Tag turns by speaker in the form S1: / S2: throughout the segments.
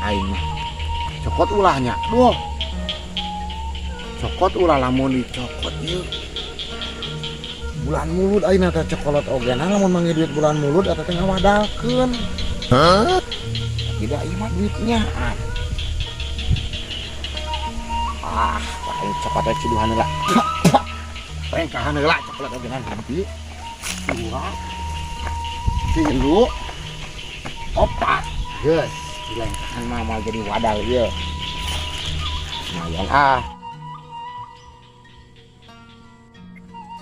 S1: Aing mah. Cokot ulahnya. Duh. Cokot ulah lamun dicokot ieu. Bulan mulud ayeuna teh cokolot oge nah lamun manggih duit bulan mulud eta teh ngawadalkeun. Hah? Tidak ieu mah duitnya. Ah, aing cokot teh ciduhan heula. Pengkahan heula cokolot oge nah hiji. Dua. Tilu. Opat. Geus, dilengkahan mah moal jadi wadal ieu. Lumayan ah.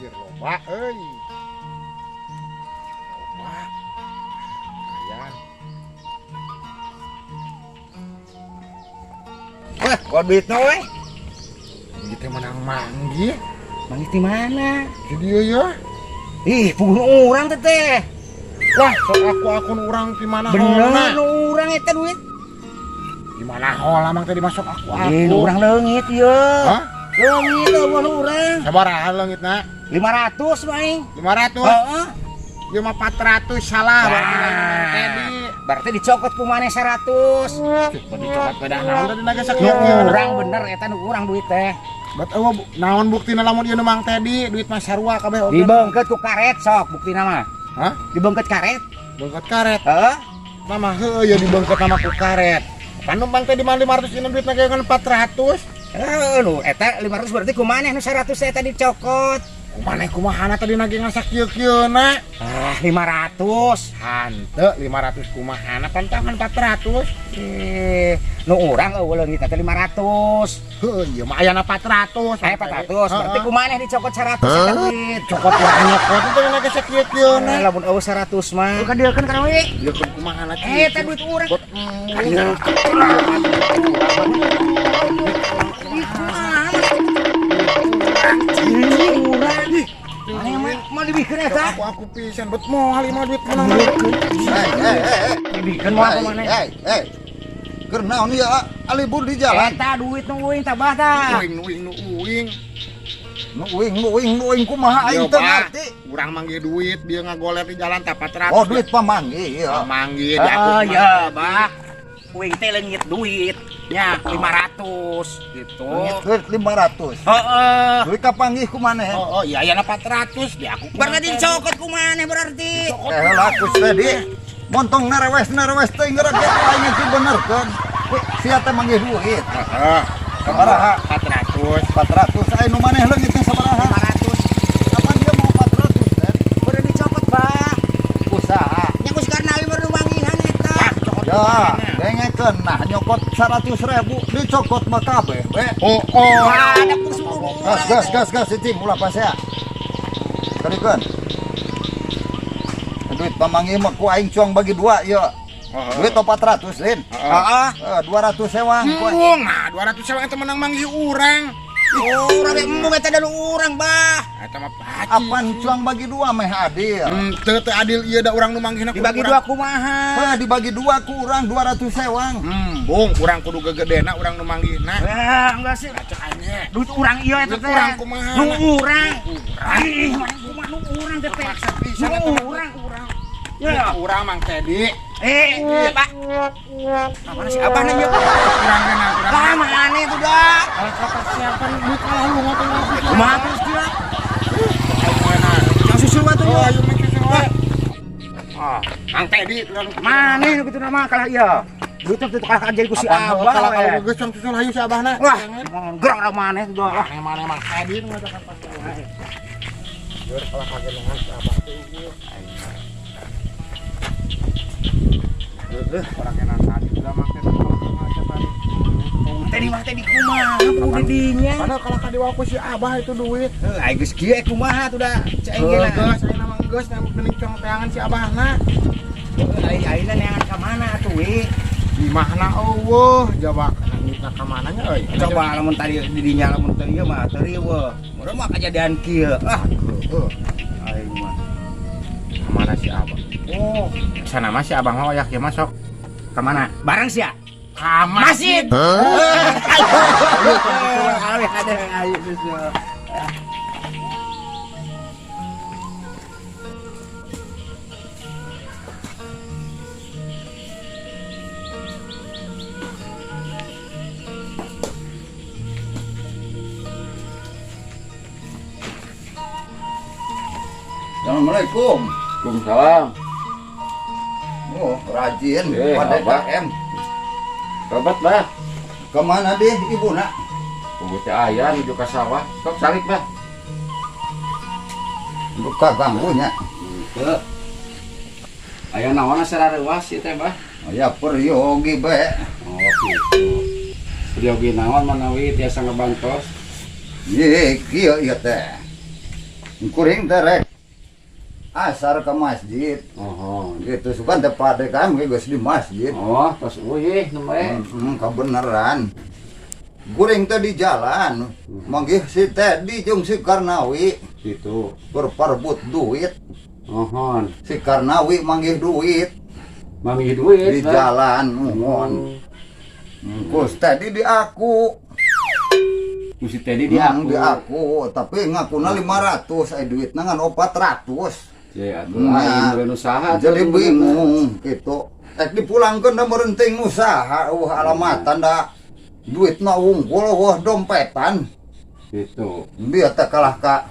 S1: Loba euy. Loba. Lumayan.
S2: Wah, kok duitna we?
S1: Ieu teh menang manggih.
S2: Manggih di mana?
S1: Di dieu ya.
S2: Ih, puguh urang teh teh.
S1: Wah, sok aku akun urang di mana
S2: bener nu urang eta duit.
S1: Di mana hola mang teh dimasuk aku akun.
S2: Ih, urang leungit ieu.
S1: Hah?
S2: Leungit eueuh nu urang.
S1: Sabaraha leungitna?
S2: 500 mah aing.
S1: 500?
S2: Heeh.
S1: Ieu mah 400 salah berarti lain tadi.
S2: Berarti dicokot ku maneh 100.
S1: Berarti dicokot beda naon tadi naga sakieu.
S2: Nu urang bener eta nu urang duit teh.
S1: Bet eueuh naon buktina lamun ieu nu Mang Tedi duit mah sarua kabeh oge.
S2: Dibeungkeut ku karet sok buktina mah.
S1: Hah?
S2: Dibeungkeut karet?
S1: Beungkeut karet.
S2: Heeh.
S1: Nama heueuh ya dibeungkeut nama ku karet. Pan nu Mang Tedi mah 500 ieu duitna ge ngan 400.
S2: Heeh nu eta 500 berarti ku maneh nu 100 eta dicokot.
S1: Kumaneh kumahana tadi nage ngasak kieu-kieuna?
S2: Ah, 500.
S1: Hanteu 500 kumahana pan tangan 400.
S2: Eh, nu urang eueuh leungit teh 500.
S1: Heuh, ieu mah ayana 400.
S2: Aya 400, berarti kumaneh dicokot 100 eta duit.
S1: Cokot urang nyokot teh nage sakieu-kieuna.
S2: Lamun eueuh 100 mah. Ka dieukeun kana we.
S1: Dieukeun kumahana
S2: kieu. Eta duit urang.
S1: Aku pisan bet moal ieu mah duit menang.
S2: Dibikeun moal ka maneh.
S3: Hei. Keur naon ieu alibur di jalan?
S2: Eta duit nu uing tabah tah.
S1: Uing nu uing nu uing.
S3: Nu uing nu uing nu uing kumaha aing teu ngarti.
S1: Urang manggih duit dia ngagoler di jalan tah 400.
S3: Oh duit pamanggih ieu.
S1: Pamanggih di aku.
S2: Oh ya, Bah. Uing teh leungit duit. Nya 500 gitu.
S3: Duit 500.
S2: Heeh.
S3: Duit kapanggih ku maneh?
S1: Oh, iya ayana 400 di aku.
S2: Berarti dicokot ku maneh berarti.
S3: Eh laku tadi. Montong narewes teh geura ge aing teu benerkeun. Sia teh manggih duit.
S1: Heeh.
S3: Sabaraha?
S1: 400.
S3: 400 aya nu maneh leungit teh sabaraha?
S2: 500.
S3: Kapan dia mau 400 teh?
S2: Udah dicokot, Bah.
S3: Usaha.
S2: Nya ku sekarang baru manggihan eta.
S3: Ya, dengekeun nah nyokot 100.000 dicokot mah kabeh we.
S1: Oh, oh.
S2: Ada ku suruh.
S3: Gas gas gas gas cicing ulah pasea. Karikeun. Duit pamanggih mah ku aing cuang bagi dua ieu. Duit 400 lin.
S1: Heeh.
S3: 200 sewang.
S1: Embung, nah 200 sewang eta menang manggih urang.
S2: Urang embung eta da urang, Bah.
S1: Eta mah paci.
S3: Apan cuang bagi dua meh adil.
S1: Teu teu adil ieu da urang nu manggihna
S2: dibagi dua kumaha?
S3: Heh, dibagi dua ku urang 200 sewang.
S1: Embung, urang kudu gegedena urang nu manggihna.
S2: Eh, enggak sih.
S1: Cek aing ge.
S2: Duit urang ieu eta teh.
S1: Urang kumaha?
S2: Nu urang. Ih, maneh kumaha nu urang teh.
S1: Paksa pisan
S2: Nu urang.
S1: Ya, urang Mang Tedi.
S2: Eh, Pak. Mana si Abah nanya?
S1: Urang geuna, urang.
S2: Lah, mana itu dah?
S1: Kalau kapersiapan duit kalah lu ngomong ngomong.
S2: Kumaha terus dia? Yang susul atuh.
S1: Oh, ayo mah susul we. Ah, Mang Tedi urang
S2: mana nu kitu nama kalah ieu. Duit teh kalah jadi ku si Abah.
S1: Kalau kalau geus cong susul hayu si Abahna.
S2: Wah, gerak urang maneh tuh dah.
S1: Wah, mana Mang Tedi nu ngajakan pasti. Jeur kalah kagenengan si Abah teh ieu. Orang enak tadi juga Mang Tedi kalau ngaca tadi.
S2: Tadi Mang Tedi kumaha kudu dinya.
S1: Padahal kalau ka diwaku si Abah itu duit.
S2: Heuh, aing geus kieu kumaha tuh da cek aing ge.
S1: Geus ayeuna mah geus mending cong teangan si Abahna.
S2: Heuh, aing ayeuna neangan ka mana atuh we?
S1: Di mana eueuh jawab duitna ka mana nya euy.
S2: Coba lamun tadi di dinya lamun teu ieu mah teu riweuh. Mun mah kajadian kieu. Ah,
S1: heuh.
S2: Aing mah.
S1: Mana si Abah? Oh, sana mah si Abah mah oyak ieu mah sok.
S2: Ka mana? Bareng sia.
S1: Ka
S2: masjid.
S3: Hah?
S2: Ayo, ayo, ayo, susul.
S3: Assalamualaikum.
S4: Waalaikumsalam.
S3: Oh, rajin
S4: Eh,
S3: pada
S4: Abah.
S3: KM.
S4: Sobat, Bah.
S3: Kemana deh ibu nak?
S4: Tunggu teh aya nuju ka sawah. Sok salik, Bah.
S3: Buka ganggunya.
S4: Henteu. Aya naon asa rareuwas ieu teh, Bah?
S3: Ya peryogi be.
S4: Oh, gitu. Peryogi naon manawi tiasa ngebantos?
S3: Ye, kieu ieu teh. Kuring teh rek asar ke masjid.
S4: Oh,
S3: Gitu sugan teh pada KM geus di masjid.
S4: oh, tos euy nu bae.
S3: Kebenaran. Kuring teh di jalan, manggih si Teddy jeung si Karnawi
S4: Gitu.
S3: berparbut duit.
S4: Mohon.
S3: Si Karnawi manggih duit
S4: Manggih duit,
S3: di
S4: Bah.
S3: jalan, mohon. Kus Teddy di aku.
S4: Ku si Teddy di aku.
S3: Di aku, tapi ngakuna 500, ai duitna ngan 400.
S4: Ya, atuh
S3: Nah.
S4: aing meureun usaha.
S3: Jadi bingung gitu. Ek dipulangkeun da meureun teuing usaha, euweuh alamatan da duitna wungkul euweuh dompetan.
S4: Gitu.
S3: Dia teh kalah ka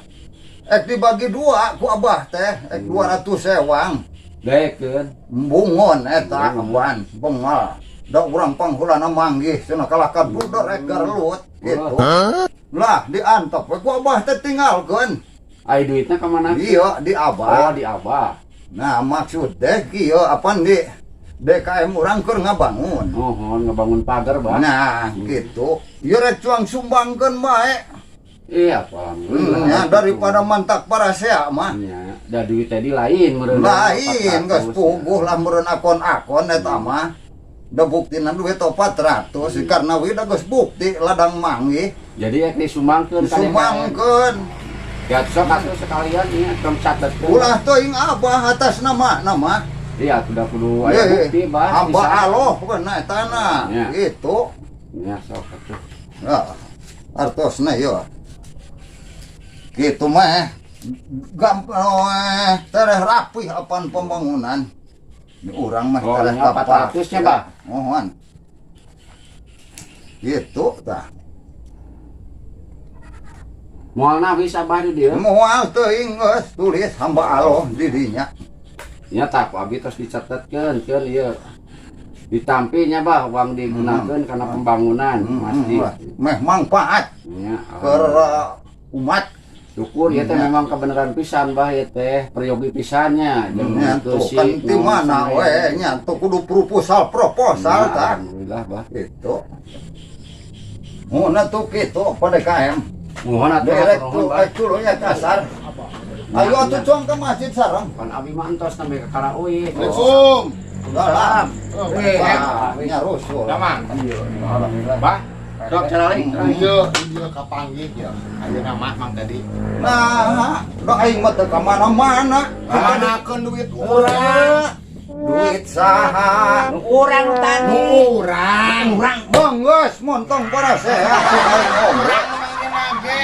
S3: ek dibagi dua ku abah teh, ek 200 sewang.
S4: Daekeun.
S3: Bungon eta aban bengal. Da urang panghulana manggih cenah kalah ka budak rek garelut gitu. Lah diantep we ku abah teh tinggalkeun.
S4: Ai duitna ka mana?
S3: Iya di
S4: Oh,
S3: abah.
S4: di abah.
S3: Nah maksud teh kieu apan di DKM urang keur ngabangun.
S4: Mohon ngebangun pagar, Bah.
S3: Nah gitu. Ieu rek cuang sumbangkeun bae.
S4: Iya, alhamdulillah.
S3: Ya, daripada mantak parasea mah.
S4: Nya, da duit tadi lain meureun.
S3: Lain geus puguh lah meureun akon-akon eta mah. Da buktina duit 400 karena we da geus bukti ladang manggih
S4: Jadi ek disumbangkeun ka DKM.
S3: disumbangkeun.
S4: Ya sok atuh sekalian ieu tong catetkeun.
S3: Ulah teuing abah atas nama nama.
S4: Iya, sudah kudu aya bukti, Bah.
S3: Abah aloh beuna eta na.
S4: Ya.
S3: Gitu.
S4: Ya, sok atuh.
S3: Nah, artosna ieu. Gitu mah gampang tereh rapih apan pembangunan. Di urang mah
S4: Oh,
S3: tereh
S4: nya 400 nya, Bah.
S3: Mohon. Gitu tah.
S4: Moal nawis abah di dieu.
S3: Moal teuing geus tulis hamba Allah di dinya.
S4: Nya tah ku abi tos dicatetkeun keun ieu. Ditampi nya, Bah, uang digunakeun karena pembangunan masjid.
S3: Meh manfaat
S4: Nya,
S3: keur umat.
S4: Syukur ya teh memang kebenaran pisan, Bah, ya teh peryogi pisannya jeung
S3: Nya tuh
S4: beusi,
S3: kan di mana
S4: naon
S3: we nya tuh kudu proposal proposal
S4: Ya,
S3: tah.
S4: alhamdulillah, Bah.
S3: Gitu. Mun tuh kitu pada KM.
S4: Mohon atuh
S3: Derek
S4: nuhun,
S3: tuh
S4: Bah.
S3: eh ya kasar. Ayo atuh cuang ke masjid sareng.
S4: Pan abi mah entos sampai ke Karaui.
S1: Assalamualaikum.
S3: Salam.
S1: Eh,
S3: Wah, nya rusuh.
S1: Damang.
S3: Alhamdulillah.
S1: Bah,
S4: Sok caralik.
S1: iya, iya kapanggih ya. Ayeuna mah Mang tadi.
S3: Nah, da aing mah teu ka mana-mana.
S1: Kamanakeun duit urang?
S3: Duit saha?
S2: Nu urang nu tadi.
S1: Nu urang.
S2: Urang.
S3: Monggo montong parasea aing ngomong.
S1: Urang nu ge.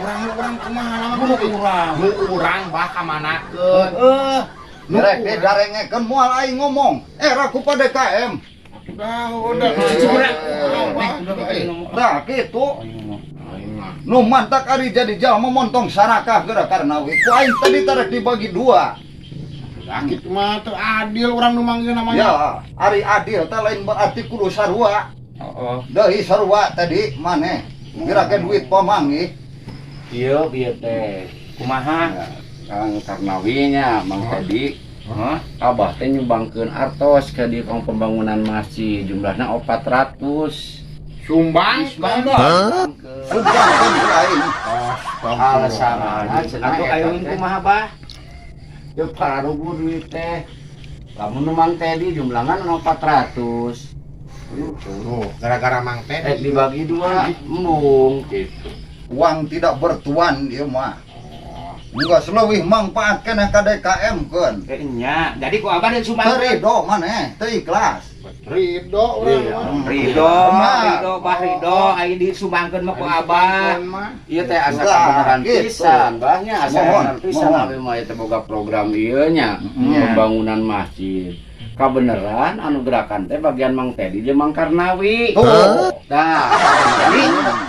S1: Urang nu urang kumaha nama nu urang. Nu urang bah kamanakeun.
S3: Heeh.
S1: Nu
S3: Rek
S1: urang.
S3: didarengekeun moal aing ngomong. Era ku pada DKM.
S1: Udah, udah.
S3: Nah, kitu. Nu mantak ari jadi jalma montong sarakah geura karena we. Ku aing tadi tarek dibagi dua.
S1: Nah, kitu mah teu adil urang nu manggil namanya.
S3: Ya, ari adil teh lain berarti kudu sarua.
S1: Heeh.
S3: Deui sarua tadi maneh. Kira-kira duit pamanggih.
S4: Ieu bieu teh.
S2: Kumaha?
S4: Kang Karnawi nya Mang Teddy.
S2: Hah?
S4: Abah teh nyumbangkeun artos ke di kong pembangunan masjid jumlahna 400.
S1: Sumbang.
S4: Sumbangkeun.
S3: Sumbangkeun ku aing.
S4: Alasanna cenah
S2: Atuh
S4: eta
S2: ayeuna
S4: teh.
S2: kumaha, Bah?
S4: Ya pararugu duit teh. Lamun nu Mang Teddy jumlahna 400. Gitu.
S1: Tuh, gara-gara Mang
S4: Eh
S1: Teddy.
S4: dibagi dua embung gitu.
S3: Uang tidak bertuan ieu mah. Enggak leuwih mangpaat keneh ka DKM keun.
S2: Eh nya, jadi ku abah
S3: Teu
S2: disumbangkeun.
S3: ridho maneh, teu ikhlas.
S1: Ridho urang
S4: Iya.
S1: mah.
S2: Ridho,
S3: Nah.
S2: ridho, Bah ridho, aing disumbangkeun mah ku abah.
S4: Iya teh asa
S3: Nah,
S4: kabeneran
S3: gitu.
S4: pisan, bahnya asa
S3: Mohon,
S4: kabeneran pisan
S3: mohon.
S4: abi mah teh boga program ieu nya,
S3: Mm.
S4: pembangunan masjid. Kabeneran anu gerakan teh bagian Mang Teddy jeung Mang Karnawi.
S3: Tuh.
S4: Nah, jadi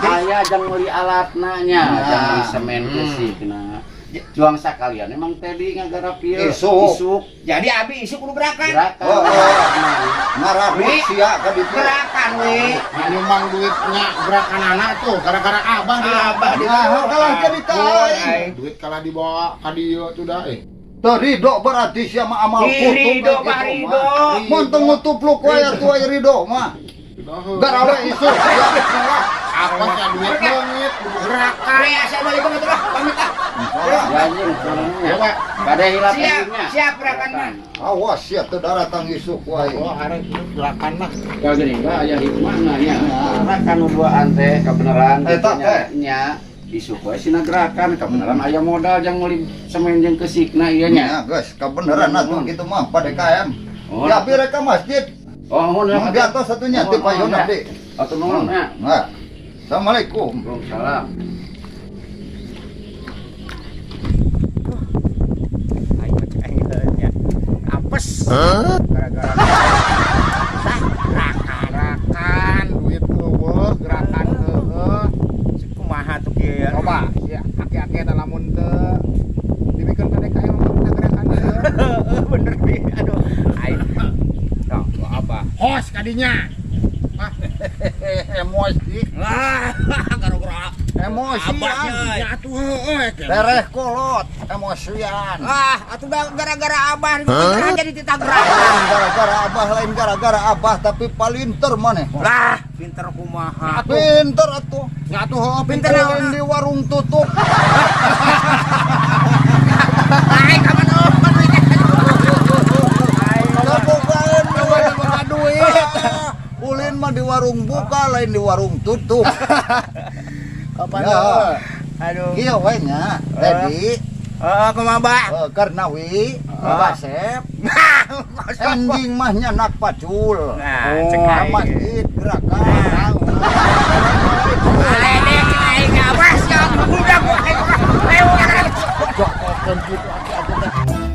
S4: aya jang meuli alatna nya,
S3: Nah.
S4: jang meuli semen keusikna. Juang sakalian emang Teddy ngagarap ieu.
S3: Isuk.
S4: Isuk.
S2: Jadi abi isuk kudu gerakan.
S4: Gerakan.
S3: Oh, oh. Ngarabut sia ka ditu.
S2: Gerakan we.
S1: Nyumbang duitnya gerakan anak tuh gara-gara abah dia.
S2: Abah di
S3: Nah, kalah jadi ka aing.
S1: Duit kalah dibawa ka dieu tuh dah eh.
S3: Teu ridho berarti sia mah amal
S2: Ih,
S3: kutuk
S2: ridho,
S3: kayak
S2: Bah,
S3: gitu
S2: ridho.
S3: mah. Mun teu ngutupluk wae atuh aya ridho mah. Garawe isuk sia.
S1: Apa sih duit leungit gerakan.
S2: Area assalamualaikum atuh lah, pamit ah.
S4: Ya anjing turunnya.
S1: Ya, Pak.
S4: Bade hilap
S2: Siap,
S4: anjingnya.
S2: siap gerakan mah.
S3: Awas sia teu daratang isuk wae.
S1: Oh, arek gerakan lah.
S4: Kalau gini bah aya hikmahna nya. Gerakan nu duaan teh kebenaran
S3: Eta
S4: gitu nya.
S3: teh.
S4: Nya isuk we sina gerakan kebenaran aya modal jang meuli semen jeung keusikna ieu nya.
S3: Ya, geus kabeneran atuh kitu mah Pak DKM.
S4: Oh.
S3: Ya abi rek ka masjid.
S4: Oh, nuhun ya.
S3: Mun di atas satunya ti payun abdi.
S4: Atuh nuhun nya.
S3: Nah. Assalamualaikum.
S4: Waalaikumsalam.
S2: Aing mah cek aing heuh nya. Apes. Gara-gara tah gerakan.
S1: Gerakan duit eueuh, gerakan heueuh.
S2: Cek kumaha tuh kieu ya.
S1: Coba ya aki-aki eta lamun teu dibikeun ka DKM mah teu gerakan ieu.
S2: Heeh, bener bi. Aduh, aing. Tuh, gua apa?
S1: Hos kadinya. Ah,
S3: Emosi.
S2: Lah, gara-gara
S3: Emosian.
S2: abahnya.
S1: Ya atuh heueuh eh.
S3: Tereh kolot, emosian.
S2: Ah, atuh dah gara-gara abah huh? Jadi tita gerakan.
S3: Lain gara-gara abah, lain gara-gara abah, tapi palinter maneh.
S2: Lah, pinter kumaha.
S3: Pinter atuh.
S1: Ya atuh heueuh
S2: Pinter
S1: pinter.
S3: Ulin di warung tutup.
S2: Aing ka mana oh, duitnya. Aing
S3: Kabogaan
S1: Boga duit.
S3: Ulin mah di warung buka, lain di warung tutup.
S1: Kapan
S3: Ya.
S2: Aduh.
S3: Kieu we nya, Teddy,
S2: Heeh, kumaha, Bah?
S3: Karnawi, Basep, anjing mah nyanak pacul.
S2: Nah,
S1: Oh,
S2: cek
S3: Ka
S2: aing.
S3: masjid gerakan.
S2: Aledek cek aing awas ya, udah gua aing. Ayo,
S1: Jokokeun kitu aki-aki teh.